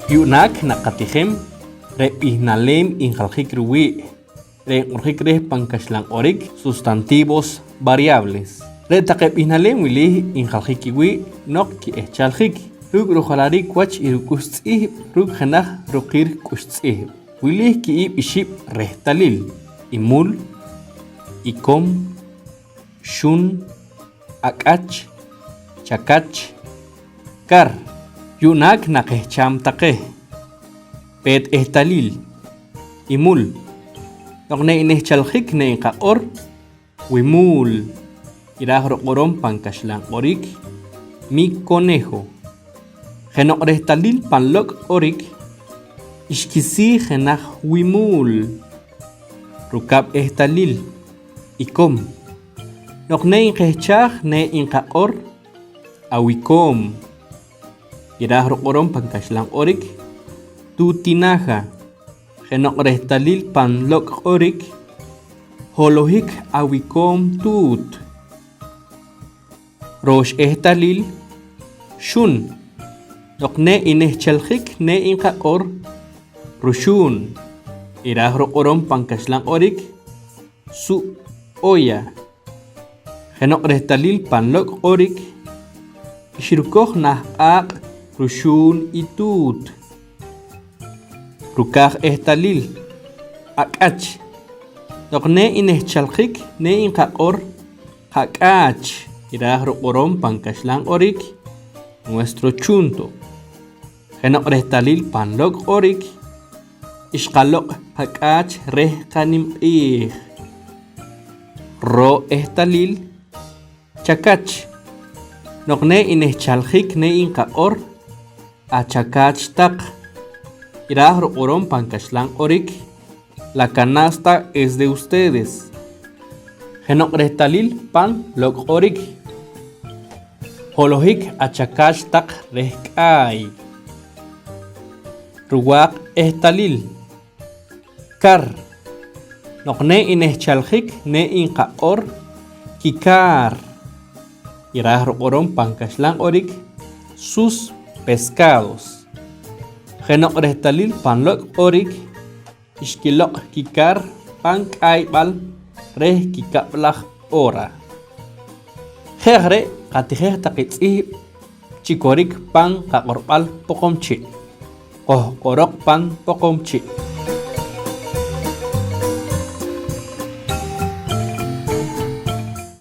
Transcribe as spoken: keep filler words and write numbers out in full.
Yu'naak naqatijem re' b'ihnaleem injaljik ruwii', re' inq'orjik reh pan kaxlan q'orik sustantivos variables. Re' taqe b'ihnaleem wilih injaljik kiwii' noq ki'ehchaljik ruuk' rujalariik wach i ruk'ux tz'ihb' ruuk' jenaj ruqir k'ux tz'ihb'. Wilih ki'ib' ixib' rehtalil: imul, ikom, xun, ak'ach, chakach, kar. Yu'naak naqehcham taqe. Peet ehtalil: imul. Noq ne inehchaljik ne inqaq'or: wimuul, iraaj ruq'orom pan kaxlan q'orik: mi conejo. Jeno'q rehtalil pan lok' q'orik: xkisiij jenaj wimuul. Rukab' ehtalil: ikom. Noq ne inqehchaaj ne inqaq'or: awikoom, iraaj ruq'orom pan kaxlan q'orik: tu tinaja. Jeno'q rehtalil pan lok' q'orik: holohik awikoom tuut. Roox ehtalil: xun. Noq ne inehchaljik ne inqaq'or: ruxuun, iraaj ruq'orom pan kaxlan q'orik: su' olla. Jeno'q rehtalil pan lok' q'orik: xrukoj nah q'aaq' ruxuun i tuut. Rukaaj ehtalil: ak'ach. Noq ne inehchaljik ne inqaq'or: qak'aach, iraaj ruq'orom pan kaxlan q'orik: nuestro chunto. Jeno'q rehtalil pan lok' q'orik: xqaloq' qak'aach reh qanimq'iij. Roo' ehtalil: chakach. Noq ne inehchaljik ne inqaq'or: achakach taq, iraaj ruq'orom pan kaxlan q'orik: la canasta es de ustedes. Jeno'q rehtalil pan lok' q'orik: holohik achakach taq reh k'aay. Ruwaaq ehtalil: kar. Noq ne inehchaljik ne inqaq'or: kikaar, iraaj ruq'orom pan kaxlan q'orik: sus pescados. Jeno'q rehtalil pan lok' q'orik: xkiloq' kikar pan k'ayb'al reh kikab'laj hora. Je' aj re' qatijej taqe tz'ihb' chi korik pan qaq'orb'al Poqomchi'. Qojq'oroq pan Poqomchi'.